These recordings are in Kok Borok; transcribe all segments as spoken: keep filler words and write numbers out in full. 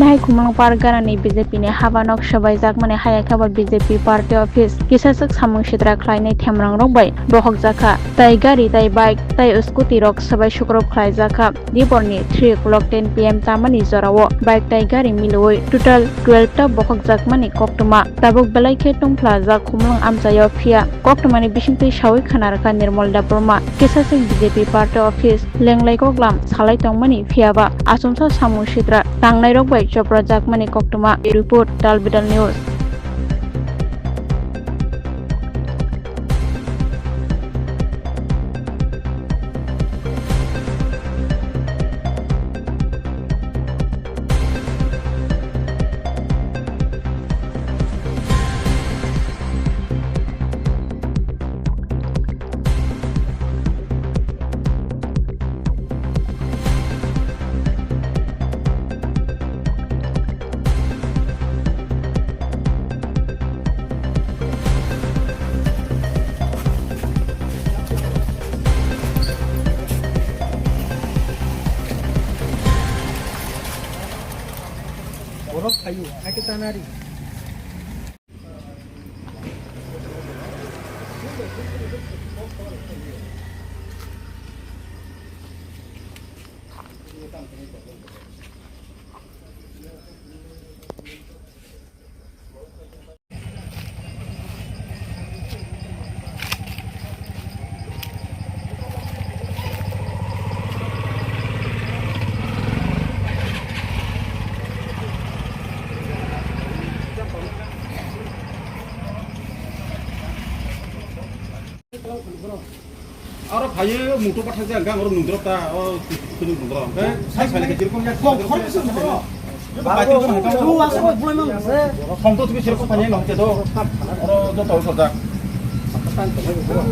Haikhumalwng Parganani B J P ni habanok swbaijakmani hayakhe bo B J P party office kisachwk samung sitra khlainai themrangrok bai bohokjakha, tai gari, tai bike, tai scooty rok swbai sukrop khlaijakha. Diporni three o'clock ten P M tamani jorao bike tai gari milwi total twelve ta bohokjakmani koktwma. Tabuk belai khe tongphlajak Khumulwng amchaio, phiya koktwmani bisingtwi sawi khna rwkha Nirmal Debbarma. Kisachwk B J P party office lenglai koklam salai tongmani, phiyaba achomsa samung sitra tangnairok bai choprajakmani koktwma. Report, Talbidal News. Borok phaio, hakhe tanari. Aro phaiyo muto pathak jang gang oro nundrop ta, o kunu nundrop. Hwnkhe sai sai khe jerokom ya kok khorok se nundrop. Bai tu hwnkhe. Tu aswk bulai mang se. Songto tu jerokom phaiya nong te do. Oro joto oi kota. Charge kwrwi kha.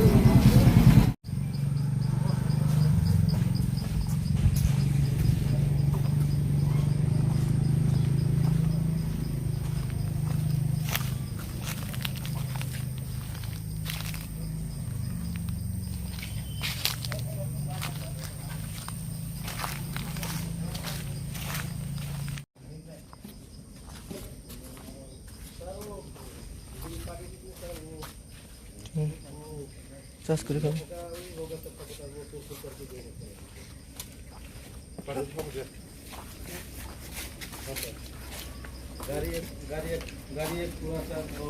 गाड़ी, गाड़ी, गाड़ी एक पूरा सा, वो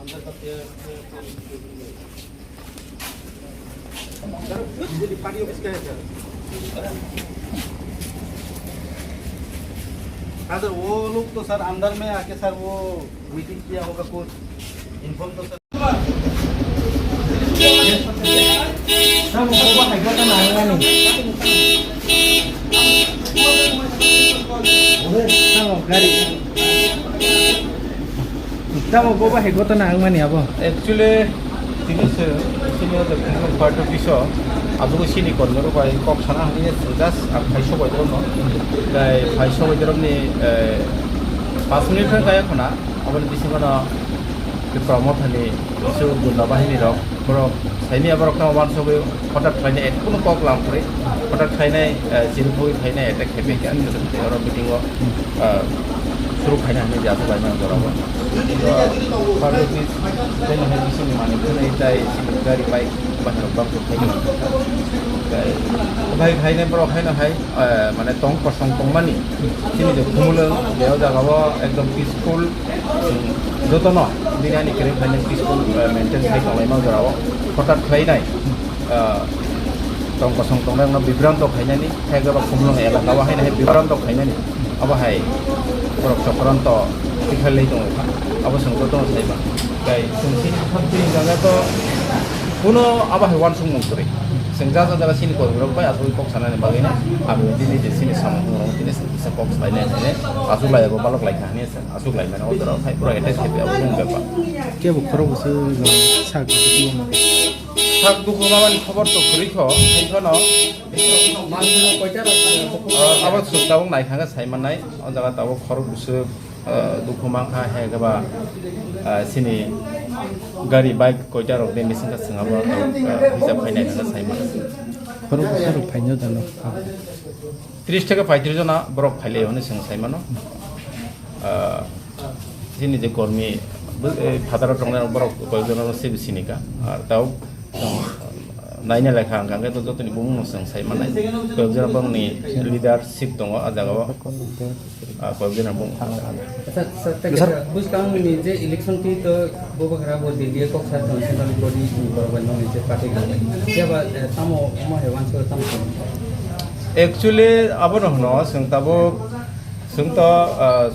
अंदर तक के, के, के, सर, ये पार्टी ऑफिस क्या है, सर? हाँ, सर, वो लोग तो, सर, अंदर में आके, सर, वो मीटिंग किया होगा, कुछ इन्फॉर्म तो, sir. Tamo kobo hai khe ta nangmani. Tamo gari. Tamo kobo hai khe ta nangmani abo. Actually, tini se sini o party office o abo sini kormero bai kok sana hwnwi just ang phai sobai dorokno. Tai phai sobai dorokni, eh, pas minute khe kaya khuna. Aboni bisingo no Tipra Mothani kisu gunda bahini rok, borok saimaya borok no wansugwi hotat khlaina et kunu kok lam kwrwi, hotat khlainai, eh, chini phui khlainai attack khaimai khe, oro meeting o, eh, suru khaina hinwi jasuk laimani jorao. Party office tei no hai bisingni manwi khwnwi tai chini gari bike baharok bak khaimani. Tai bike khainai borok haino hai, eh, mane tong kosong tongmani chini je Khumulwng, beo jagao ekdom peaceful. Jotono bini ani kwrwi khlainai peaceful, eh, maintain khai tonglaima jorao hotat khlainai, eh, tong kosong tongnai wngno bibranto khainani, khe abo Khumulwng elaka o haino hai bibranto khainani, abo hai borok chokranto tikhailai tongo kha, abo chwng jotono sai mano. Tai chwng chini, chini jaga to kuno abo hai uansukmung kwrwi. Chwng ja ja jaga chini kormorok bai asugwi kok sanani bagwino ang bini je chini samung tongmung tini chwng kisa kok salainai hinwi achuklai abo balok lai kha hinwi. Aswk lai mano, o jora phai pura attack khe abo wng bepar. Kebo khorok bwswk no sak dukhu wngma. Sak dukhu wngmani khobor to kwrwi kho, hai phano. Ah, abo swk tabuk nai thangkhe sai mannai, o jaga tabuk khorok bwswk, ah, dukhu mankha, hai khe ba, ah, chini gari bike koita rok de missing kha, chwng abo tabuk, ah, hisab khai nai thangkhe sai mannai. Khorok bwswk rok phaino jano. Tris theke paitris jona borok phailai hwnwi chwng sai mano. Ah, chini je kormi, eh, phataro tongnai borok koyekjon oro se bisi ni ka. Ar tao, naina lekha ang kangke to jotoni bumung no chwng sai manai. Koyekjon borokni leadership tongo a jagao. Ah, koyekjon bumung. Sir, sir, thank you, sir. Buskang ni je election ti to Bubagra bo D D A kok sar tong central body ni borok bai nong ni je party ko. Jeba, eh, tamo mo he wan so tamo. Actually, abo no hno, chwng tabuk Chwng to, ah,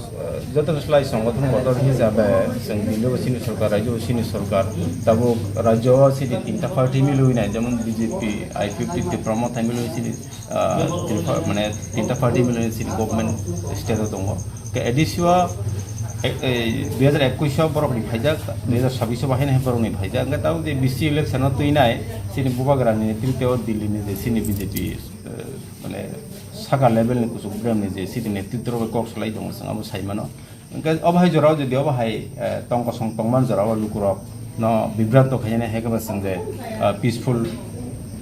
joto slai songothon bodol hisabe chwng Delhi o chini sorkar, rajyo o chini sorkar, tabuk rajyo o chini tinta party milwi nai, jemon B J P, I P F T, Tipra Motha milwi chini, ah, Tripura, mane tinta party milwi chini government state o tongo. Ke A D C o, e, e, dui hajar ekwis o borok ni phaijak, dui hajar sabis o bahai nai borok ni phaijak. Hwnkhe tabuk je B C election o twi nai, chini Bubagra ni netrito o Delhi ni je chini B J P, eh, mane saka level ni kuchuk brem ni je city netritro bai kok salai tongo, chwng abo sai mano. Hwnkhe obo hai jorao jodi obo hai, eh, tong kosong tongman jorao lukurok no bibranto khainani hai khe ba chwng je, eh, peaceful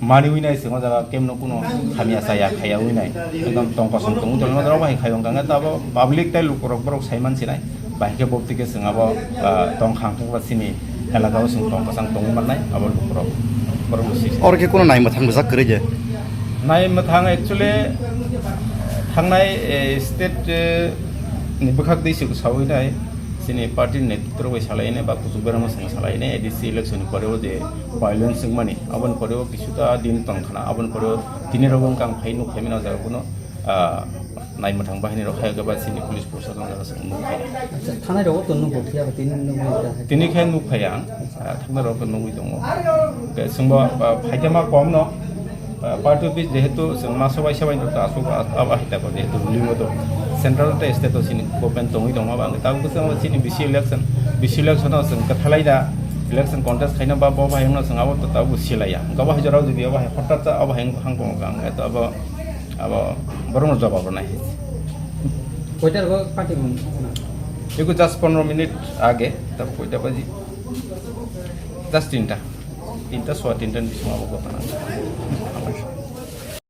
maniwi nai chwng o jaga kemno kuno hamya chaya khaya wi nai, ekdom tong kosong tongwi tongma jorao obo hai khai wngkha, hwnkhe abo public tei lukurok borok sai man sinai. Bahai khe bokti khe chwng abo, ah, tong khang khang ba chini elaka o chwng tong kwchang tongwi mannai abo lukurok borok no sisi. Oro khe kuno nai mwthang bwsajak kwrwi je? Nai mwthang actually thangnai, eh, state, eh, ni bwkhak twi chwng sawi nai chini party ni netrito rok bai salai nai ba kuchuk berama chwng salai nai A D C election ni pore o je violence wngmani aboni pore o kisuta din tong khna aboni pore o tini rok wngkha ang phai nuk phai mano jaga kuno ah, naimwthang bahinirok hai khe ba chini police proshasonrok chwng nukha. Acha, thanai rogo to nugo, phiya ba tini nugwi ta hai. Tini khe nukhai ang, ah, thangnai rogo nugwi tongo. Khe chwngbo, ah, phaikhe ma kom no, ah, party office jehetu chwng ma sobai sobai no ta asuk, ah, abo hai ta jehetu ruling o to central tei state o chini government tongwi tongo, abo ang tabuk chwng chini B C election, B C election o chwng kwthalai da, election contest khaina ba bo bai wngno chwng abo to tabuk silaiya. Hwnkhe bo hai jorao jodi abo hai hothat ta abo hai hang tongo ang, eto abo Abo borokno jawab rwnai. Koita rogo party mung? Eko just pondro minute age, tabo koita baji? Just tinta. Tinta, soa tinta ni bisingo abo gotana.